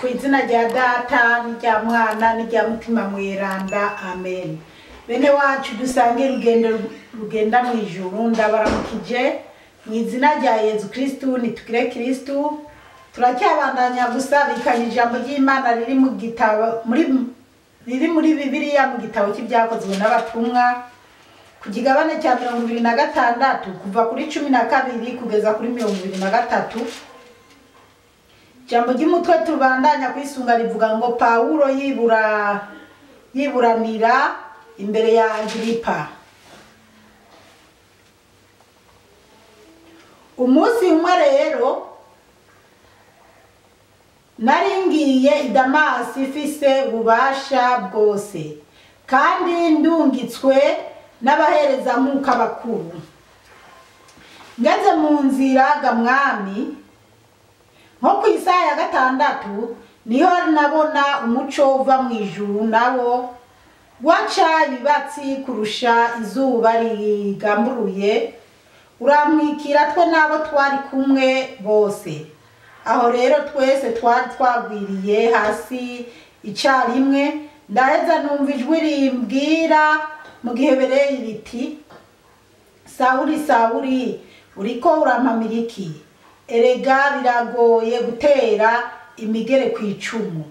Ku izina rya Data n'irya Mwana n'irya Mutima Mweranda, amen. Bene wacu dusange urugendo rugenda mu ijuru, ndabaramukije mu izina rya Yezu Kristu. Nitukire Kristu. Turacyabandanya gusabikanya ijambo ry'Imana riri mu gitabo muri riri muri Bibiliya mu gitabo cy'Ibyakozwe n'Abatumwa, ku kigabane cya 26, kuva kuri 12 kugeza kuri 23. Ijambo ry'umutwe tubandanya kwisunga rivuga ngo Pawulo yiburanira imbere ya Agiripa. Umunsi umwe rero nari ngiye i Damasi mfise ububasha bwose, kandi ndungitswe n'abaherezankuka bakuru. Ngeze mu nzira ga mwami, nko ku isaha ya 6, niho nabona umuco uva mu ijuru, nawo waca ibibatsi kurusha izuba rigamburuye, uramwikira twe n'abo twari kumwe bose. Aho rero twese twari twagwiriye hasi icyarimwe, ndaheza numva ijwi rimbwira mu gihebereyi riti: Sawuli, Sawuli, uriko urampamira iki? Erega biragoye gutera imigere ku icumu.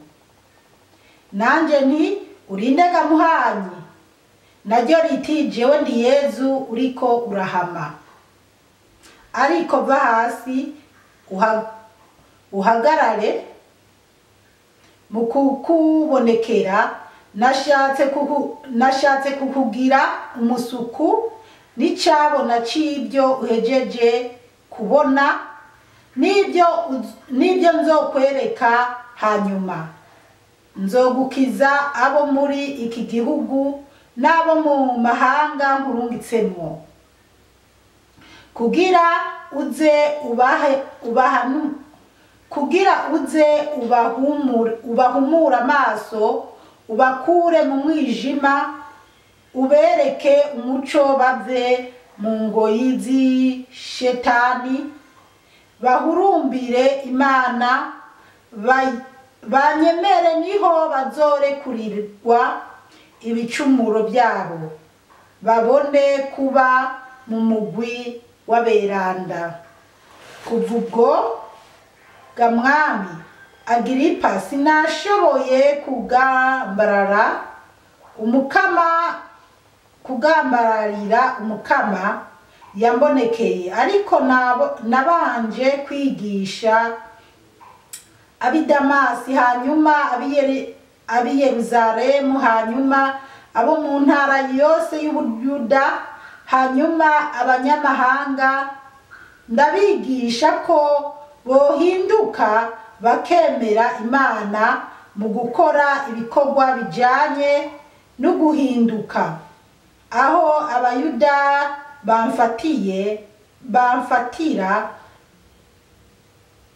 Nanje nti: Urinde ga muhanyi? Naryo riti: Jewe ndi Yezu uriko urahama. Ariko va hasi uhagarare, mu kukubonekera nashatse kukugira umusuku n'icabona c'ibyo uhejeje kubona n'ibyo nzokwereka hanyuma. Nzogukiza abo muri iki gihugu n'abo mu mahanga nkurungitsemwo, kugira uze ubahe ubahanu kugira uze ubahumura amaso, ubakure mu mwijima, ubereke umuco, bave mu ngoyi z'ishetani, bahurumbire Imana, banyemere, niho bazorekurirwa ibicumuro byabo, babone kuba mu mugwi w'aberanda. Kuva ubwo ga mwami Agiripa sinashoboye kugambararira Umukama yambonekeye, ariko nabanje kwigisha ab'i Damasi, hanyuma ab'i Yeruzalemu, hanyuma abo mu ntara yose y'Ubuyuda, hanyuma abanyamahanga, ndabigisha ko bohinduka bakemera Imana mu gukora ibikorwa bijanye no guhinduka. Aho Abayuda bamfatira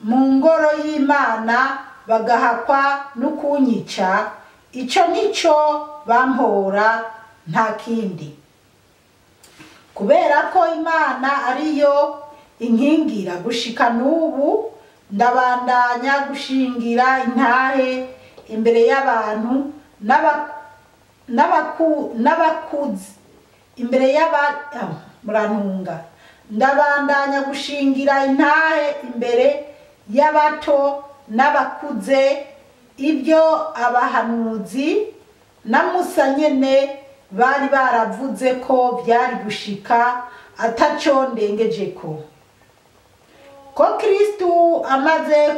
mu ngoro y'Imana bagahakwa no kunyica, ico nico bampora, nta kindi. Kubera ko Imana ariyo inkingira gushika n'ubu, ndabandanya gushingira intahe imbere y'abantu n'abakuzi imbere y'aba murantunga, ndabandanya gushingira intahe imbere y'abato n'abakuze ibyo abahanuzi na Musa nyene bari baravuze ko byari gushika ataco ndengejeko, ko Kristu amaze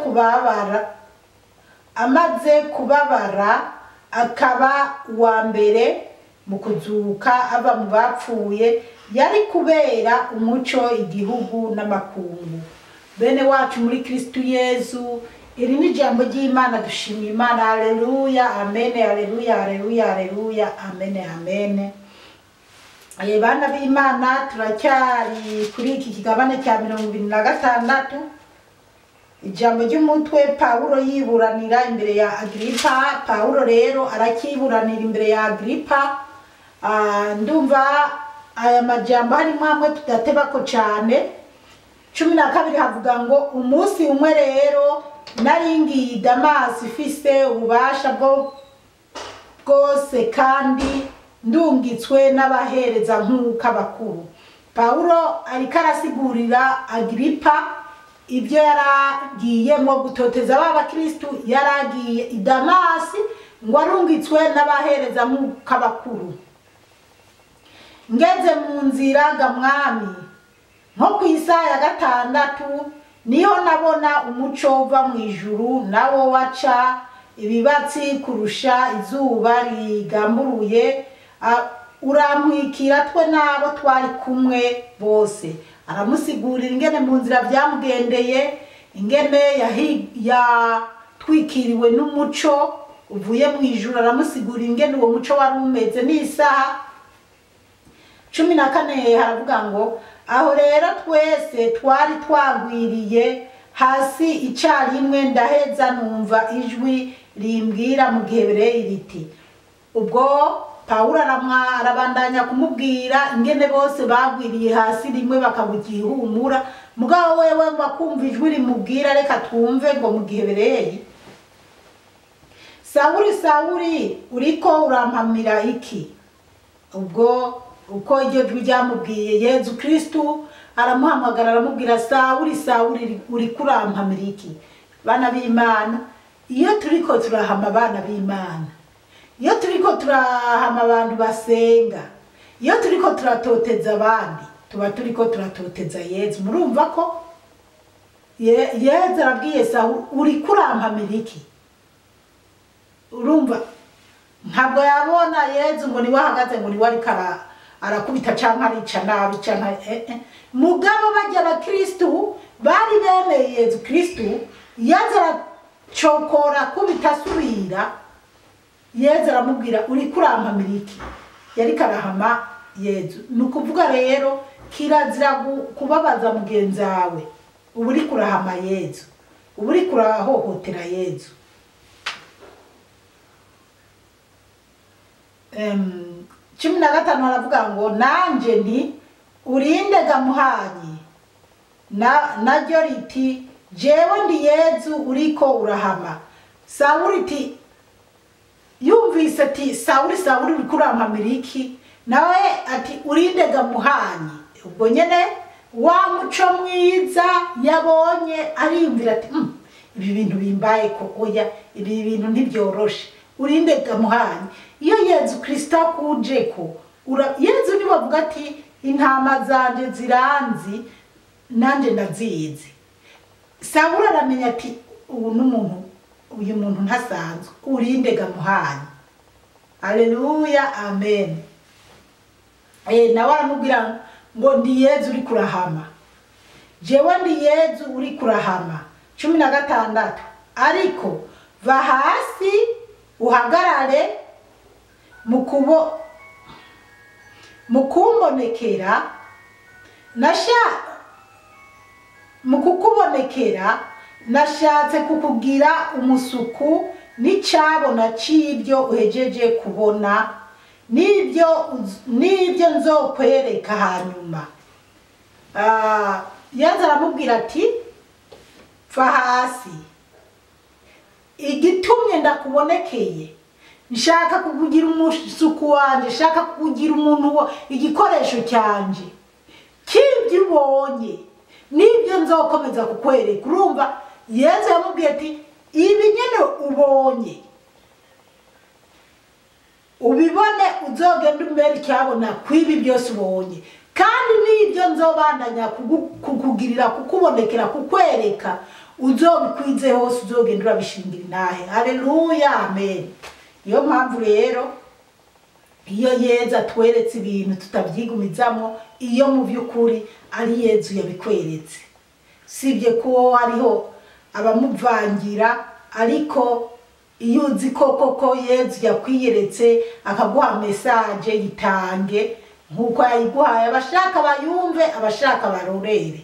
kubabara akaba uwa mbere mu kuzuka ava mu bapfuye, yari kubera umuco igihugu n'amakungu. Bene wacu muri Kristu Yezu, iri ni ijambo ry'Imana. Dushimye Imana. Haleluya, amen, haleluya, haleluya, haleluya, amen, amen. Bana b'Imana, turacyari kuri iki kigabane cya 26. Ijambo ry'umutwe: Pawulo yiburanira imbere ya Agiripa. Pawulo rero arakiburanira imbere ya Agiripa. Ndumva aya majambo harimo amwe tudatebako cyane. 12 havuga ngo umunsi umwe rero Naringiye i Damasi ifise ububasha bwo bwose kandi ndungitswe n'abahereza nk'uko abakuru. Pawulo ariko arasigurira Agiripa ibyo yaragiyemo gutoteza ba bakristu. Yaragiye i Damasi ngo arungitswe n'abahereza nk'uko abakuru. Ngeze mu nzira ga mwami, nko ku isaha ya 6, niho nabona umuco uva mu ijuru, nawo waca ibibatsi kurusha izuba rigamburuye, uramwikira twe n'abo twari kumwe bose. Aramusigurira ingene mu nzira byamugendeye, ingene yatwikiriwe n'umuco uvuye mu ijuru. Aramusigurira ingene uwo muco wari umeze n'isaha. 14 haravuga ngo aho rero twese twari twagwiriye hasi icyarimwe, ndaheza numva ijwi rimbwira mu gihebereyi riti. Ubwo Pawulo arabandanya kumubwira ingene bose bagwiriye hasi rimwe bakabugihumura, mugabo wewe ngo akumva ijwi rimubwira. Reka twumve ngo mu gihebereyi: Sawuli, Sawuli, uriko urampamira iki? Ubwo uko iryo jwi ryamubwiye, Yezu Kristu aramuhamagara, aramubwira: Sawuli, Sawuli, uriko urampamira iki? Bana b'Imana, iyo turiko turahama abana b'Imana, iyo turiko turahama abantu basenga, iyo turiko turatoteza abandi, tuba turiko turatoteza Yezu. Murumva ko Yezu arabwiye Sawuli: uriko urampamira iki? Urumva ntabwo yabona Yezu ngo niwe ahagaze, ngo niwe ariko arakubita canke arica nabi canke mugabo bajya abakristu bari bemeye Yezu Kristu. Yezu aracokora kubita asubira. Yezu aramubwira: uriko urampamira iki? Yariko arahama Yezu. Ni ukuvuga rero kirazira kubabaza mugenzi wawe, uba uriko urahama Yezu, uba uriko urahohotera Yezu. 15 haravuga ngo nanje nti: urinde gamuhanyi? Naryo riti: jewe ndi Yezu uriko urahama. Sawuli iti, yumvise ati: Sawuli, Sawuli, uriko urampamira iki? Nawe ati: urinde gamuhanyi? Ubwo nyene wa muco mwiza yabonye ariyumvira ati: ibi bintu bimbaye ko oya, ibi bintu ntibyoroshe. Urinde gamuhanyi? Iyo Yezu Kristo akujeko, Yezu niwe avuga ati: intama zanje ziranzi nanje ndazizi. Sawuli aramenya ati: ubu n'umuntu, uyu muntu ntasanzwe. Urinde gamuhanyi? Aleluya, amen. Nawe aramubwira ngo ndi Yezu uri kurahama, jewe ndi Yezu uri kurahama. 16 ariko va hasi uhagarare mukumbonekera nasha mukukubonekera nashatse kukugira umusuku n'icabona c'ibyo uhejeje kubona n'ibyo nzokwereka hanyuma. Yezu aramubwira ati: pfa hasi, igitumye ndakubonekeye, nshaka kukugira umusuku wanje, nshaka kukugira umuntu, igikoresho cyanje cy'ibyo ubonye n'ibyo nzokomeza kukwereka. Urumva Yezu yamubwiye ati: ibi nyene ubonye ubibone, uzogenda umbere icyabona kw'ibi byose ubonye, kandi n'ibyo nzobandanya kukugirira, kukubonekera, kukwereka, uzobikwize hose, uzogenda urabishingira intahe. Haleluya, amen. Niyo mpamvu rero iyo Yezu atweretse ibintu tutabyigumizamo, iyo mu by'ukuri ari Yezu yabikweretse, sibye ko hariho abamuvangira, ariko iyo uzi koko ko Yezu yakwiyeretse akaguha message, yitange nkuko yayiguhaye, abashaka bayumve, abashaka barorere.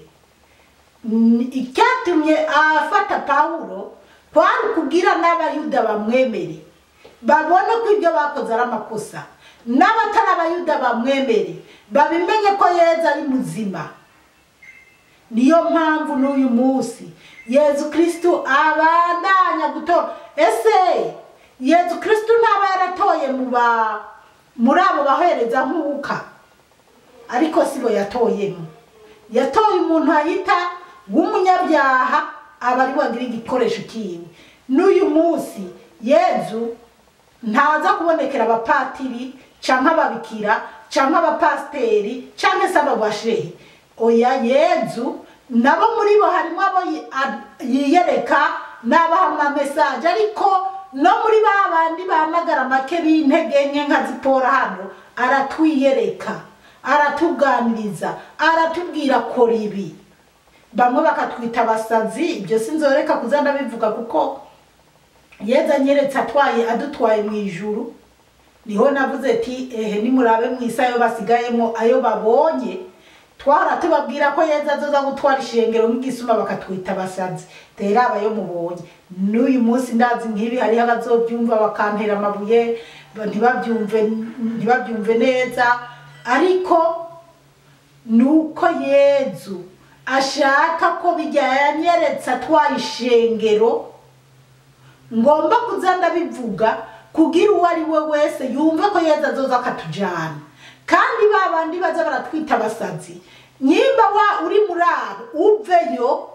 Icyatumye afata Pawulo kwari kugira n'abayuda bamwemere, babone ko ibyo bakoze ari amakosa, n'abatari abayuda bamwemere, babimenye ko Yezu ari muzima. Niyo mpamvu n'uyu munsi Yezu Kristu abandanya gutora. Ese Yezu Kristu ntaba yaratoye muri abo bahereza nkuka, ariko sibo yatoyemo. Yatoye umuntu ahita w'umunyabyaha aba ari wagira igikoresho kiwe. N'uyu munsi Yezu ntaza kubonekera abapatiri canke ababikira canke abapasteri canke se ababashehe. Oya, Yezu nabo muri bo harimo abo yiyereka n'abaha amamesaje, ariko no muri ba bandi bahamagara make b'intege nke nka Zipora hano aratwiyereka, aratuganiriza, aratubwira kora ibi. Bamwe bakatwita abasazi, ibyo sinzoreka kuza ndabivuga kuko Yezu anyeretse atwaye adutwaye mu ijuru. Niho navuze ati ehe nimurabe mu isi ayo basigayemo ayo babonye. Twara tubabwira ko Yezu azoza gutwara ishengero nk'igisuma bakatwita abasazi. Tera abayo mubonye. N'uyu munsi ndazi nk'ibi hariho abazobyumva bakantera amabuye, ntibabyumve neza, ariko nuko Yezu ashaka ko bijya yanyeretse atwaye ishengero, ngomba kuza ndabivuga kugira uwo ari we wese yumve ko Yezu azoza akatujana. Kandi ba bandi baza baratwita abasazi, nyimba wa uri muri abo uveyo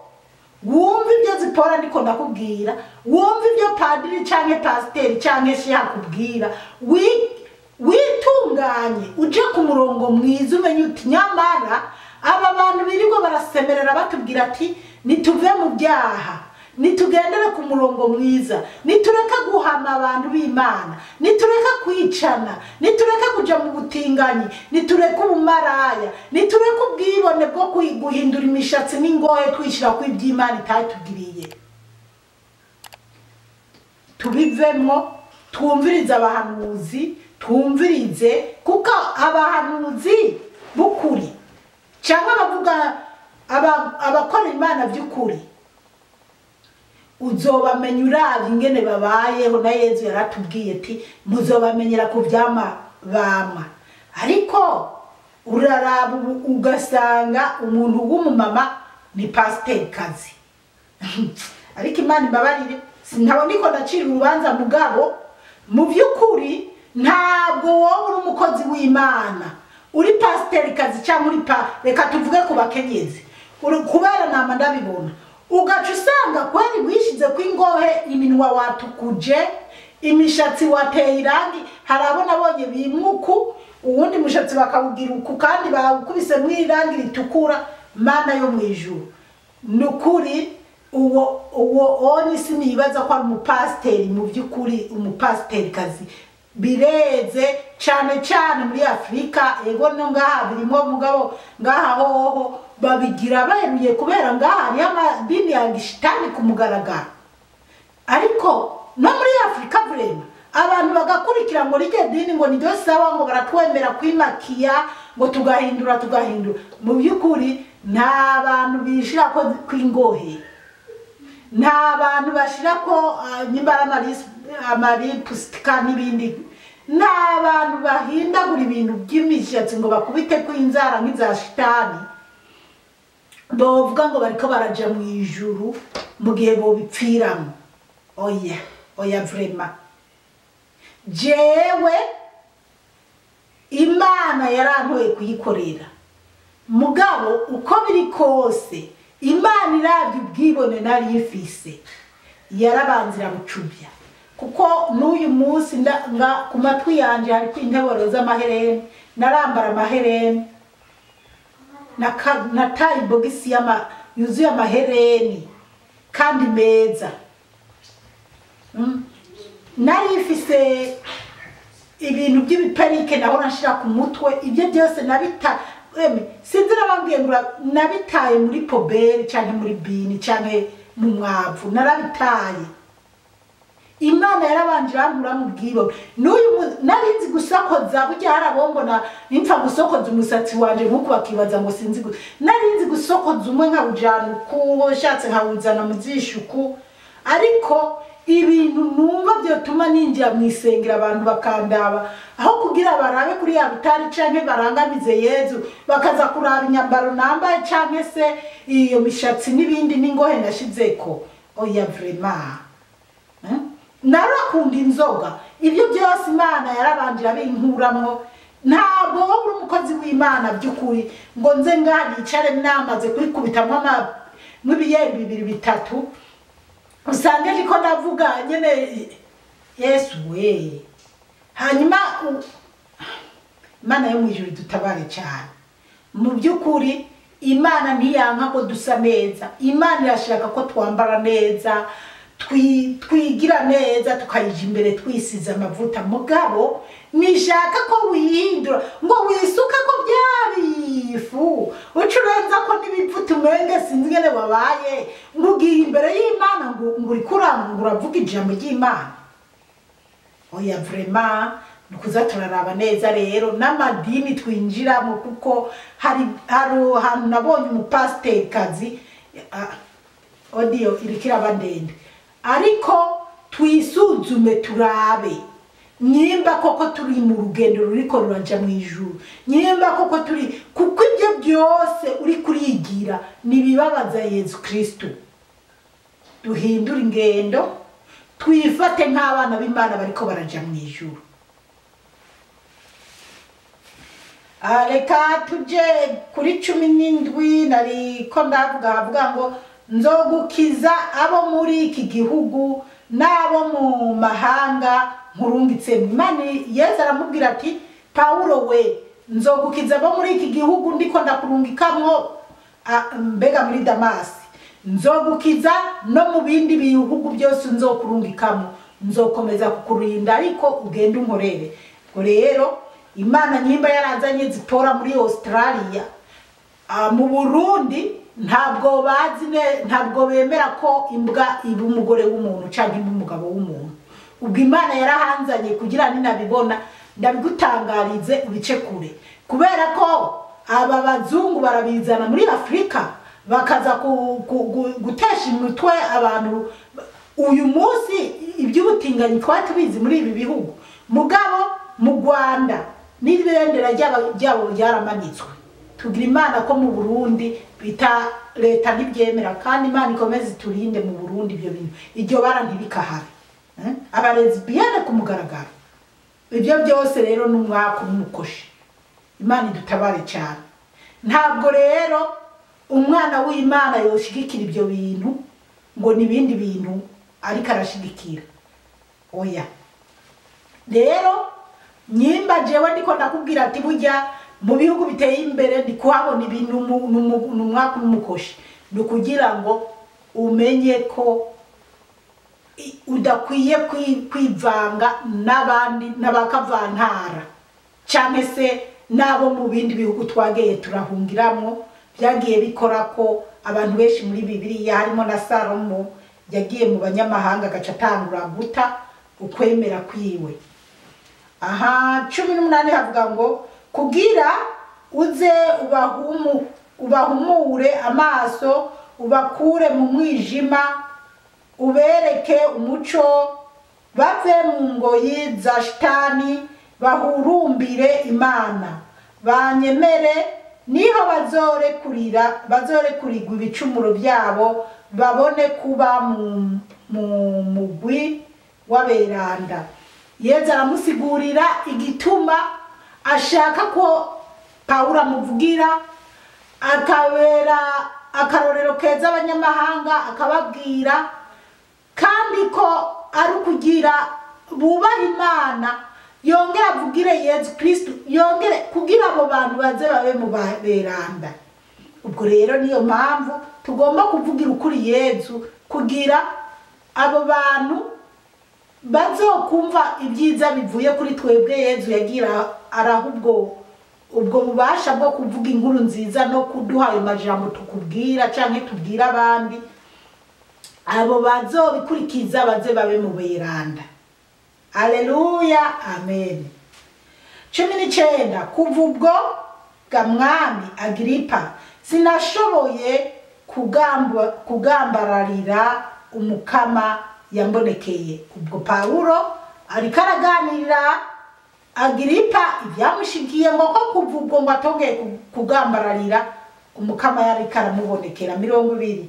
wumve ibyo Zipora ndiko ndakubwira, wumve ibyo padiri canke pasiteri canke shehe akubwira, witunganye uje ku murongo mwiza, umenye uti nyamara aba bantu birirwa barasemerera batubwira ati nituve mu byaha, nitugendere ku murongo mwiza, nitureke guhama abantu b'Imana, nitureke kwicana, nitureke kuja mu butinganyi, nitureke ubumaraya, nitureke ubwibone bwo guhindura imishatsi n'ingohe twishira ku iby'Imana itatugiriye. Tubivemwo, twumvirize abahanuzi, twumvirize kuko abahanuzi b'ukuri cyangwa abavuga abakora Imana by'ukuri uzobamenya uravye ingene babayeho. Na Yezu yaratubwiye ati muzobamenyera ku vyama bama. Ariko uraraba ugasanga umuntu w'umumama ni pasiteri-kazi. Ariko Imana imbabarire, sintabona niko ndacira urubanza, mugabo mu by'ukuri ntabwo wowe uri umukozi w'Imana uri pasiteri-kazi cyangwa uri reka tuvuge ku bakenyezi, kubera nama ndabibona ugaca usanga kweri wishize kw'ingohe, iminwa watukuje, imishatsi wateye irangi. Hari abo nabonye bimwuku, uwundi mushatsi bakawugira uku kandi bawukubise mw'irangi ritukura. Mana yo mu ijuru, nukuri uwo oni sinibaza ko ari umupasiteri mu by'ukuri, umupasiterikazi bireze cyane cyane muri Afrika. Ego no ngaha birimo, mugabo ngaha hoho babigira beruye kubera ngaha hariho amadini ya gishitani ku mugaragaro. Ariko no muri Afrika vrema abantu bagakurikira ngo rirya dini ngo niryo sawa, ngo baratwemera kwimakiya, ngo tugahindura. Mu by'ukuri nta bantu bishira ko kw'ingohe, nta bantu bashira ko nyimba amaripustika n'ibindi, nta bantu bahindagura ibintu by'imishatsi ngo bakubite ko inzara nk'iza shitani, bovuga ngo bariko baraja mu ijuru mu gihe bobipfiramo. Oya, oya vrema. Jewe Imana yarantoye kuyikorera, mugabo uko biri kose Imana iravye ubwibone nari ifise yarabanzira bucubya. Kuko n'uyu munsi nga ku matwi yanje hariko inteboro z'amahereni, narambara amahereni, nataye ibogisi yuzuye amahereni kandi meza. Nari ifise ibintu by'ibiperike nahora nshira ku mutwe, ibyo byose nabita sinzi nabambwiye ngo nabitaye muri poberi canke muri bini canke mu mwavu, narabitaye. Imana yarabanje irankura mu bwibone. N'uyu nari nzi gusokoza, burya hari abombona mpfa gusokoza umusatsi wanje nkuko bakibaza ngo sinzi nari nzi gusokoza umwe nkawujana uku, ushatse nkawuzana mu zisho uku, ariko Ibintu numva byotuma ninjira mu isengero abantu bakandaba, aho kugira barabe kuri ya rutari canke barangamize Yezu, bakaza kuraba inyambaro nambaye canke se iyo mishatsi n'ibindi n'ingohe nashizeko. Oya vraiment. Narakunda inzoga, ibyo byose Imana yarabanjira binkuramwo. Ntabwo wowe uri umukozi w'Imana by'ukuri ngo nze ngaha nicare namaze kwikubitamwo mw'ibiyeri bibiri bitatu, usange ndiko ndavuga nyene Yesu we. Hanyuma Imana yo mw'ijuru dutabare cyane. Mu by'ukuri Imana ntiyanka ko dusa neza, Imana irashaka ko twambara neza, twigira neza, tukayija imbere twisize amavuta. Mugabo nishaka ko wihindura ngo wisuke ko bya bifu ucurenza ko n'ibivuta umwenge sinzi ingene wabaye, ngo ugiye imbere y'Imana ngo uriko uravuga ijambo ry'Imana. Oya vraiment, nukuza turaraba neza rero n'amadini twinjiramo, kuko hari ahantu nabonye umupasitekazi audio iriko iraba ndende, ariko twisuzume turabe nyimba koko turi mu rugendo ruriko ruraja mu ijuru, nyimba koko turi, kuko ibyo byose uri kurigira nibibabaza Yezu Kristo. Duhindure ingendo, twifate nk'abana b'Imana bariko baraja mu ijuru. Reka tuje kuri 17, nariko ndavuga havuga ngo nzogukiza abo muri iki gihugu n'abo mu mahanga nkurungitse. Imana Yezu aramubwira ati Paulo we, nzogukiza abo muri iki gihugu ndiko ndakurungikamwo mbega muri Damasi, nzogukiza no mu bindi bihugu byose nzokurungikamwo, nzokomeza kukurinda ariko ugende unkorere. Ubwo rero Imana nyimba yaranzanye Zipora muri Australia, mu Burundi ntabwo bazi ntabwo bemera ko imbwa iba umugore w'umuntu canke iba umugabo w'umuntu. Ubwo Imana yarahanzanye kugira ninabibona ndabigutangarize ubice kure, kubera ko aba bazungu barabizana muri Afrika bakaza gutesha imitwe abantu. Uyu munsi iby'ubutinganyi twatubizi muri ibi bihugu, mugabo mu Rwanda n'ibendera ryabo ryaramanitswe. Tugira Imana ko mu Burundi bita leta ntibyemera, kandi Imana ikomeze iturinde mu Burundi ibyo bintu, iryo bara ntibikahabe. Abarezbiyane ku mugaragaro, ibyo byose rero n'umwaka n'umukoshi. Imana idutabare cyane. Ntabwo rero umwana w'Imana yoshigikira ibyo bintu ngo nibindi bintu ariko arashigikira. Oya rero nyimba jewe ndiko ndakubwira ati burya mu bihugu biteye imbere ndi kuhabona ibintu n'umwaka n'umukoshi, ni ukugira ngo umenye ko udakwiye kwivanga n'abandi n'abakavantara cyangwa se n'abo mu bindi bihugu twageye turahungiramwo. Byagiye bikora ko abantu benshi muri Bibiliya harimo na Salomo yagiye mu banyamahanga agaca atangura guta ukwemera kwiwe. Aha 18 havuga ngo kugira uze ubahumure amaso, ubakure mu mwijima, ubereke umuco, bave mu ngoyi za shitani, bahurumbire Imana, banyemere, niho bazorekurirwa ibicumuro byabo, babone kuba mu mugwi w'aberanda. Yezu aramusigurira igituma ashaka ko Pawulo amuvugira, akabera akarorero keza abanyamahanga, akababwira kandi ko ari ukugira bubaha Imana, yongere avugire Yezu Kristo, yongere kugira abo bantu baze babe mu beranda. Ubwo rero niyo mpamvu tugomba kuvugira ukuri Yezu, kugira abo bantu bazokumva ibyiza bivuye kuri twebwe. Yezu yagira araha ubwo bubasha bwo kuvuga inkuru nziza no kuduha ayo majambo tukubwira canke tubwira abandi, abo bazobikurikiza baze babe mu beranda. Alleluya, amen. 19 kuva ubwo ga mwami Agiripa sinashoboye kugambararira umukama yambonekeye. Ubwo Pawulo ariko araganirira Agiripa ibyamushikiye, ngo ko kuva ubwo ngo atongeye kugambararira umukama yariko aramubonekera. 20.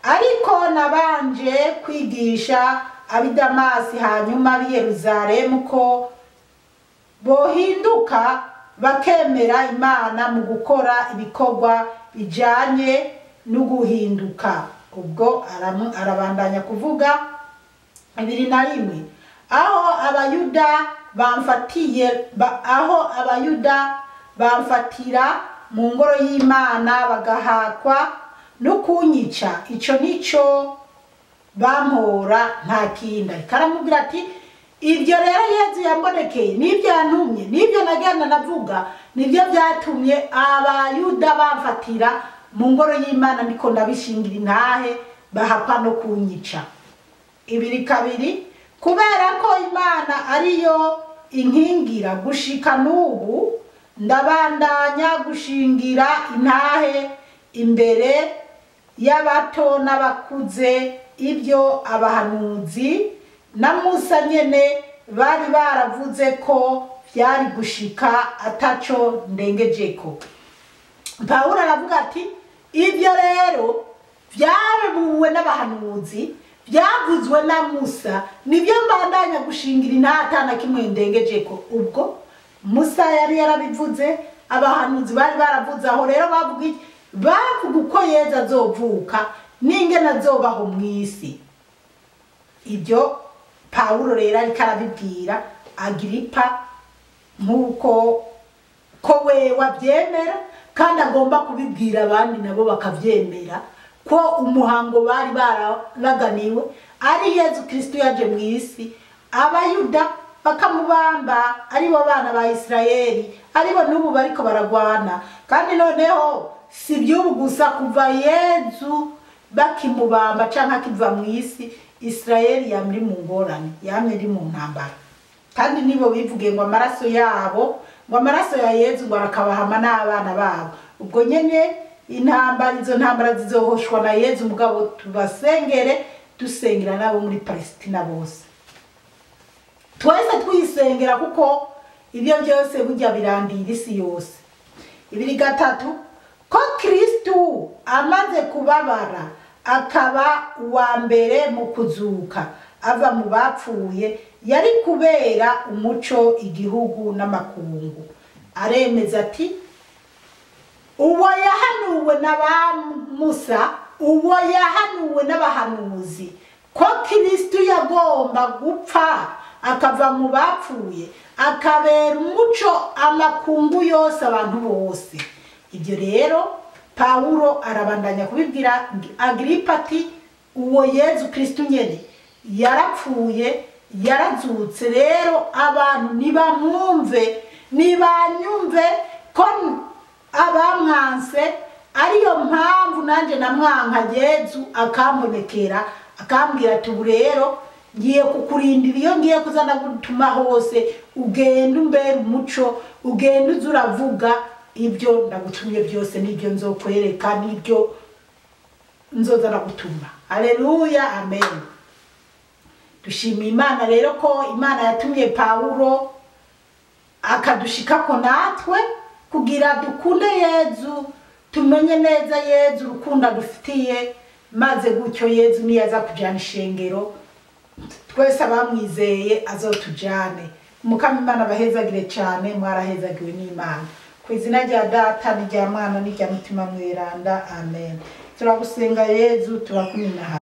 Ariko nabanje kwigisha ab'i Damasi hanyuma ab'i Yeruzalemu ko bohinduka bakemera Imana mu gukora ibikorwa bijanye no guhinduka. Ubwo arabandanya kuvuga. 21. Aho abayuda bamfatiye aho abayuda bamfatira mu ngoro y'Imana bagahakwa no kunyica, ico nico bampora nta kindi. Karamubwira ati ibyo rero Yezu yambonekeye nibyo yantumye nibyo nagenda navuga nibyo byatumye abayuda bamfatira mu ngoro y'Imana, ndiko ndabishingira intahe bahakwa no kunyica. 22. Kubera ko Imana ariyo inkingira gushika n'ubu, ndabandanya gushingira intahe imbere y'abato n'abakuze ibyo abahanuzi na Musa nyene bari baravuze ko byari gushika ataco ndengejeko. Pawulo aravuga ati ibyo rero byarabuwe n'abahanuzi, byavuzwe na Musa, nibyo mbandanya gushingira intahe na kimwe ndengejeko. Ubwo Musa yari yarabivuze, abahanuzi bari baravuze. Aho rero bavuga iki? Bavuga uko Yezu azovuka n'ingene azobaho mw'isi. Ibyo Pawulo rero ariko arabibwira Agiripa nk'uko ko wewe abyemera, kandi agomba kubibwira abandi nabo bakavyemera ko umuhango bari bararaganiwe ari Yezu Kristo yaje mw'isi, abayuda bakamubamba, aribo bana ba Isirayeli, aribo n'ubu bariko baragwana. Kandi noneho si iby'ubu gusa, kuva Yezu bakimubamba canke akiva mw'isi, Isirayeli yamye iri mu ngorane, yamye iri mu ntambara. Kandi nibo bivuge ngo amaraso yabo, ngo amaraso ya Yezu ngo arakabahama n'abana babo. Ubwo nyene intambara, izo ntambara zizohoshwa na Yezu. Mugabo tubasengere, dusengera nabo muri Palestina bose, twese twisengera, kuko ibyo byose burya birandira isi yose. 23. Ko Kristu amaze kubabara akaba uwa mbere mu kuzuka ava mu bapfuye, yari kubera umuco igihugu n'amakungu. Aremeza ati uwo yahanuwe na ba Musa, uwo yahanuwe n'abahanuzi ko Kristu yagomba gupfa akava mu bapfuye akabera umuco amakungu yose, abantu bose. Ibyo rero Pawulo arabandanya kubibwira Agiripa ati uwo Yezu Kristu nyene yarapfuye, yarazutse. Rero abantu nibamwumve, nibanyumve ko abamwanse ariyo mpamvu nanje namwanka, Yezu akambonekera akambwira ati ubu rero ngiye kukurindira, iyo ngiye kuzana gutuma hose ugenda umbera umuco, ugenda uza uravuga ibyo ndagutumye byose, n'ibyo nzokwereka, n'ibyo nzoza ndagutuma. Haleluya, amen. Dushimiye Imana rero ko Imana yatumye Pawulo akadushikako natwe kugira dukunde Yezu, tumenye neza Yezu urukundo adufitiye, maze gutyo Yezu niyaza kujana ishengero twese abamwizeye azotujane. Umukama Imana abahezagire cyane, mwarahezagiwe n'Imana. Ku izina rya Data n'irya Mwana n'irya Mutima Mweranda, amen. Turagusenga Yezu, turakuminaha.